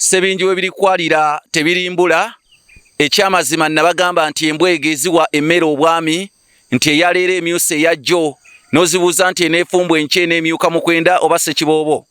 Ssebingi we birikwalira tebirimbula. Ekyamazima nabagamba nti embwa eziwa emmere obwami nti eyaleero emyusa eyajjo n'ozibuuza nti eneefumbwa enkya eneemyuka mukwenda oba ssekiboobo.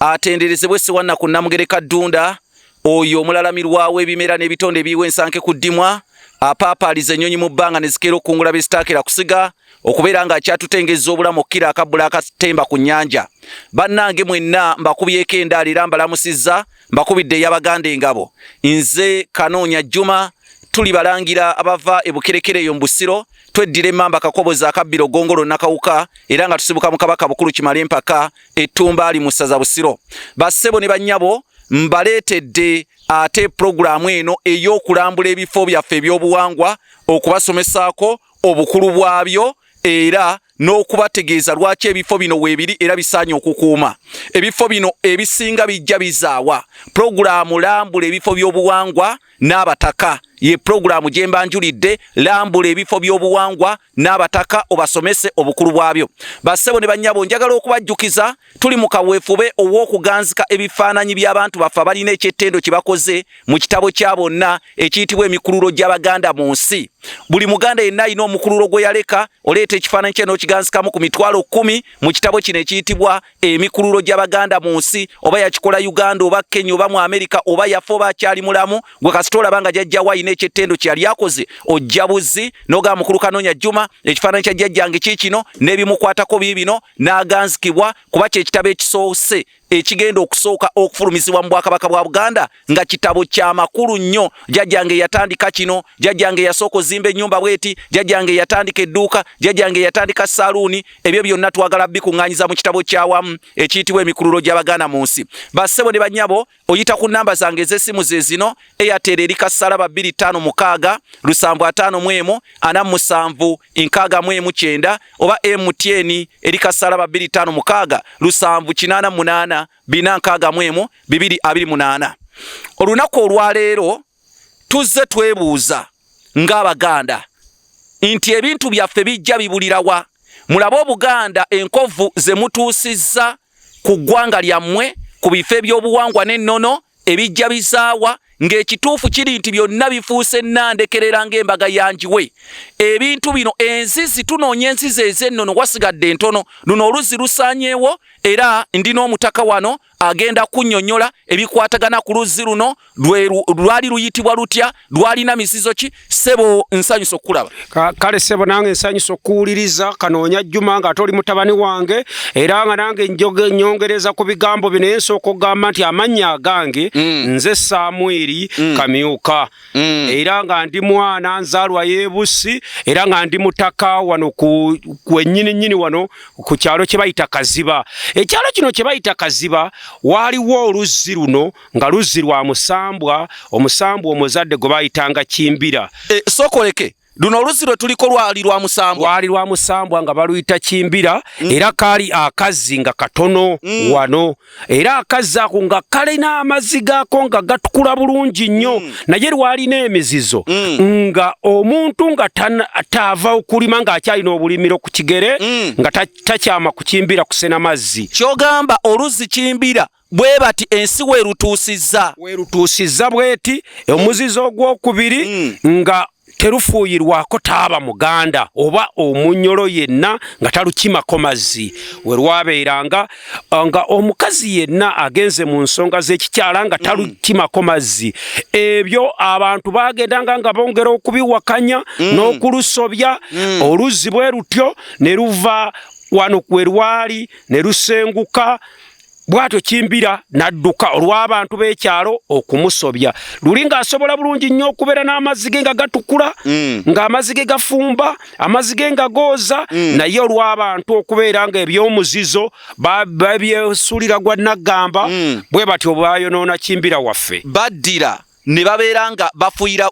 Atenderezebwe Ssewannaku Nnamugereka Ddunda oyo omulalamirwa w'ebimera n'ebitonde ebiyiwa ensanke ku ddimwa apaapaaliza ennyonyi mu bbanga ne zikeera okukungula bye zitaakera kusiga okubeera ng'akyatutengezza obulamu okukira akabbula akatemba ku nnyanja. Bannange mwenna mbakubyeko endaala era mbalamusizza, mbakubidde ey'Abaganda engabo. Nze Kanoonya Juma, tuli balangira abava e Bukerekere eyo mu Busiro, tweddira emmamba Kakoboza akabbiro Ggongolo Nakawuka era nga tusibuka mu Kabaka Bukulu Kimala Empaka Ettumbaali mu ssaza Busiro. Bassebo ne bannyabo mbaleetedde ate pulogulaamu eno ey'okulambula ebifo byaffe ebyobuwangwa okubasomesaako obukulu bwabyo era n'okubategeeza lwaki ebifo bino weebiri era bisaanye okukuuma. Ebifo bino ebisinga bijja bizaawa. Pulogulaamu Lambula ebifo by'obuwangwa n'abataka ye pulogulaamu gye mbanjulidde. Lambula ebifo by'obuwangwa n'abataka obasomese obukulu bwabyo. Bassebo ne bannyabo, njagala okubajjukiza tuli mu kaweefube ow'okuganzika ebifaananyi by'abantu baffe abalina ekyettendo kye bakoze mu kitabo kya bonna ekiyitibwa Emikululo gy'Abaganda mu nsi. Buli Muganda yenna alina omukululo gwe yaleka, oleeta ekifaananyi kye n'okiganzikamu ku 100,000 mu kitabo kino ekiyitibwa Emikululo gy'Abaganda mu nsi. Oba yakikola Uganda oba Kenya oba mu Amerika oba yafa oba akyali mulamu, gwe kasita olaba nga jjajja we alina ekyettendo kye yali akoze, ojja buzzi n'ogamba, "Mukulu Kanoonya Juma, ekifaananyi kya jjajjange kiikino n'ebimukwatako biibino," n'aganzikibwa, kuba kye kitabo ekisoose ekigenda okusooka okufulumizibwa mu Bwakabaka bwa Buganda nga kitabo kya makulu nnyo. Jjajjange yatandika kino, jjajjange yasooka ozimba ennyumba bweti, jjajjange yatandika edduuka, jjajjange yatandika saluuni. Ebyo byonna twagala bikuŋŋaanyiza mu kitabo kyawamu ekiyitibwa Emikululo gy'Abaganda mu nsi. Bassebo ne bannyabo, oyita ku namba zange ez'essimu ze zino: Airtel eri kasalaba 256 751 47 69, oba MTN eri kasalaba 256 788 461 228. Olunaku olwaleero tuzze twebuuza ng'Abaganda nti ebintu byaffe bijja bibulirawa? Mulabe Obuganda, enkovu ze mutuusizza ku ggwanga lyammwe ku bifo ebyobuwangwa n'ennono ebijja bizaawa, ng'ekituufu kiri nti byonna bifuuse nnandekerera ng'embaga yanjiwe. Ebintu bino, enzizi, tunoonya enzizi ez'ennono, wasigadde entono. Luno oluzzi lusaanyeewo era ndi n'omutaka wano agenda kunnyonnyola ebikwatagana ku luzzi luno. Lwali luyitibwa lutya? Lwalina mizizo ki? Ssebo, nsanyusa okukulaba. Kale ssebo, nange nsanyusa okuwuliriza, Kanoonya Jjuma, ng'ate oli mutabani wange, era nga nange nyongereza ku bigambo bino. Naye nsooka okugamba nti amannya agange nze Samwiri Kamyuka, era nga ndi mwana nzaalwa y'Ebusi, era nga ndi mutaka wano ku wennyini nnyini wano ku kyalo kye bayita Kaziba. Ekyalo kino kye bayita Kaziba, waaliwo oluzzi luno nga luzzi lwa musambwa, omusambwa omuzadde gwe bayitanga Kimbira. E, sokoleke luno oluzzi lwe tuliko lwali lwa musambwa? Lwali lwa musambwa nga baluyita Kimbira. Era kaali akazzi nga katono wano, era akazzi ako nga kalina amazzi gaako nga gatukula bulungi nnyo, naye lwalina emizizo nga omuntu nga taava okulima ng'akyalina obulimiro ku kigere, nga takyama ku Kimbira kusena mazzi. Kyogamba oluzzi Kimbira bwe bati ensi weerutuusizza? Weerutuusizza bweti. Omuzizo ogwokubiri nga terufuuyirwako taaba Muganda oba omunyolo yenna nga talukimako mazzi. We lwabeeranga nga omukazi yenna agenze mu nsonga z'ekikyala nga talukimako mazzi. Ebyo abantu bagendanga nga bongera okubiwakanya n'okulusobya. Oluzzi bwe lutyo ne luva wano we lwali ne lusenguka. Bw'atyo Kimbira n'adduka olw'abantu b'ekyalo okumusobya. Luli ng'asobola bulungi nnyo okubeera n'amazzi ge nga gatukula, ng'amazzi ge gafumba, amazzi ge nga gooza, naye olw'abantu okubeera nga ebyomuzizo babyesuulira gwa naggamba, bwe batyo bayonoona Kimbira waffe. Baddira ne babeera nga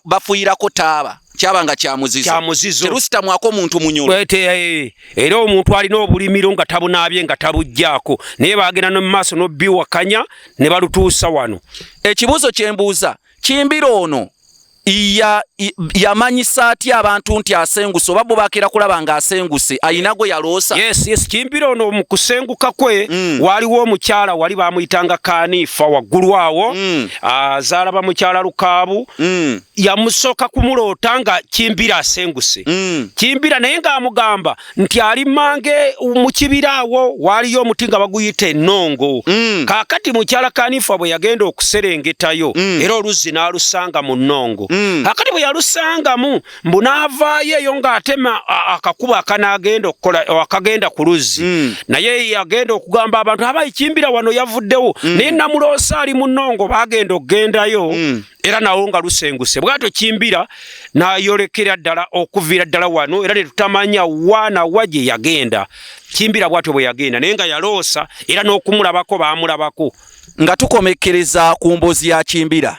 bafuyirako taaba, kyaba nga kyamuzizo. Kyamuzizo. Terusitamwako omuntu munyolo. Era omuntu alina obulimiro nga tabunaabye nga tabugjaako, naye bagenda no maaso n'obiwakanya ne balutuusa wano. Ekibuuzo kyembuuza, Kimbira ono Yamanyisa atya abantu nti asenguse oba bo bakeera kulaba nga asenguse ayina gwe yaloosa? Yes, Kimbira ono mu kusenguka kwe waliwo omukyala wali bamuyitanga Kaniifa waggulu awo, azaala bamukyala Lukaabu. Yamusooka kumuloota nga Kimbira asenguse. Kimbira naye ng'amugamba nti ali mange mu kibira awo waaliyo omuti nga baguyita ennongo. Kaakati mukyala Kanifa bwe yagenda okuserengetayo, era oluzzi n'alusanga mu nnongo. Kaakati bwe yalusangamu, mbu n'avaayo eyo ng'atema akakubo akanaagenda okukola akagenda ku luzzi. Naye yagenda okugamba abantu abayi, Kimbira wano yavuddewo, naye namuloosa ali mu nnongo. Baagenda okugendayo, era nawo nga lusenguse. Bwatyo Kimbira n'ayolekera ddala okuviira ddala wano, era ne tutamanya wa na wa gye yagenda. Kimbira bwatyo bwe yagenda, naye nga yaloosa, era n'okumulabako baamulabako. Nga tukomekkereza ku mboozi ya Kimbira,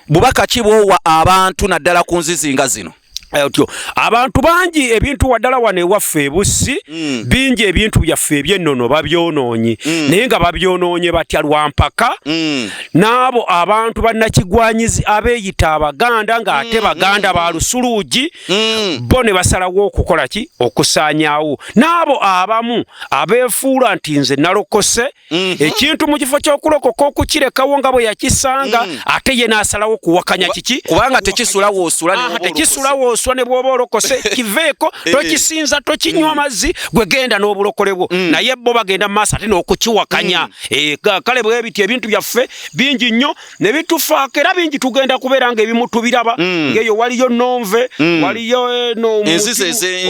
bubaka ki bw'owa abantu naddala ku nzizi nga zino? Otyo abantu bangi ebintu waddala wano ewaffe ebussi, bingi ebintu byaffe ebyennono babyonoonye. Naye nga babyonoonye batya? Lwampaka n'abo abantu bannakigwanyizi abeeyita Abaganda ng'ate Baganda ba lusuluugi, bo ne basalawo okukola ki? Okusaanyaawo. N'abo abamu abeefuula nti nze nalokose, ekintu mu kifo ky'okulokoka okukirekawo nga bwe yakisanga, ate ye n'asalawo kuwakanya kiki? Kubanga tekisula woosula ne Aha, bw'oba olokose. Tekisula wooswa ne bw'oba olokose. Kiveeko, tokisinza, tokinywa mazzi, gwe genda n'obulokole bwo. Naye bo bagenda mu maaso ate n'okukiwakanya. Kale bwe bityo ebintu byaffe bingi nnyo ne bitufaako, era bingi tugenda kubeera ng'ebimu tubiraba, ng'eyo waliyo nonve, waliyo no Enzizi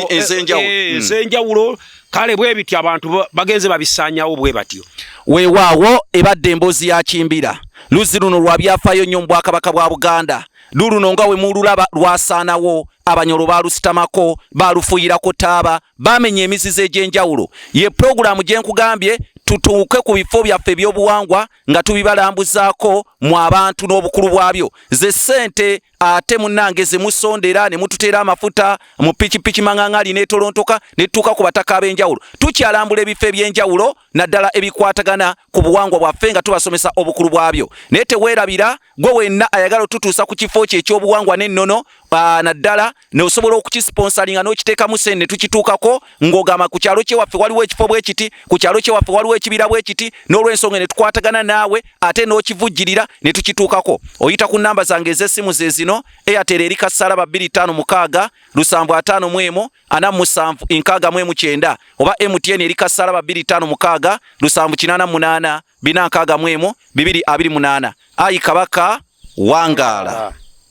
ez'enjawulo. Ez'enjawulo. Kale bwe bityo abantu bagenze babisaanyawo bwe batyo. Weewaawo, ebadde emboozi ya Kimbira. Luzzi luno lwa byafaayo nnyo mu Bwakabaka bwa Buganda. Luluno nga we mululaba lwasaanawo, Abanyolo baalusitamako, baalufuuyirako taaba, baamenya emizizo egy'enjawulo. Ye pulogulaamu gye nkugambye tutuuke ku bifo byaffe ebyobuwangwa nga tubibalambuzaako mu abantu n'obukulu bwabyo. Ze ssente ate munnange ze musondera ne mututeera amafuta mu pikipiki maŋaŋali n'etolontoka ne tutuuka ku bataka ab'enjawulo. Tukyalambula ebifo eby'enjawulo naddala ebikwatagana ku buwangwa bwaffe nga tubasomesa obukulu bwabyo. Naye teweerabira gwe wenna ayagala otutuusa ku kifo kye ekyobuwangwa n'ennono, naddala nosobola okukisponsalinga n'okiteekamu ssente ne tukituukako, ng'ogamba ku kyalo kyewaffe waliwo ekifo bwe kiti, ku kyalo kyewaffe waliwo ekibira bwe kiti, n'olw'ensonga ne tukwatagana naawe ate n'okivujjirira ne tukituukako. Oyita ku namba zange ez'essimu ze zino: Airtel eri kasalaba 256 751 47 69, oba MTN eri kasalaba 256 788 461 228. Ayi Kabaka, wangaala.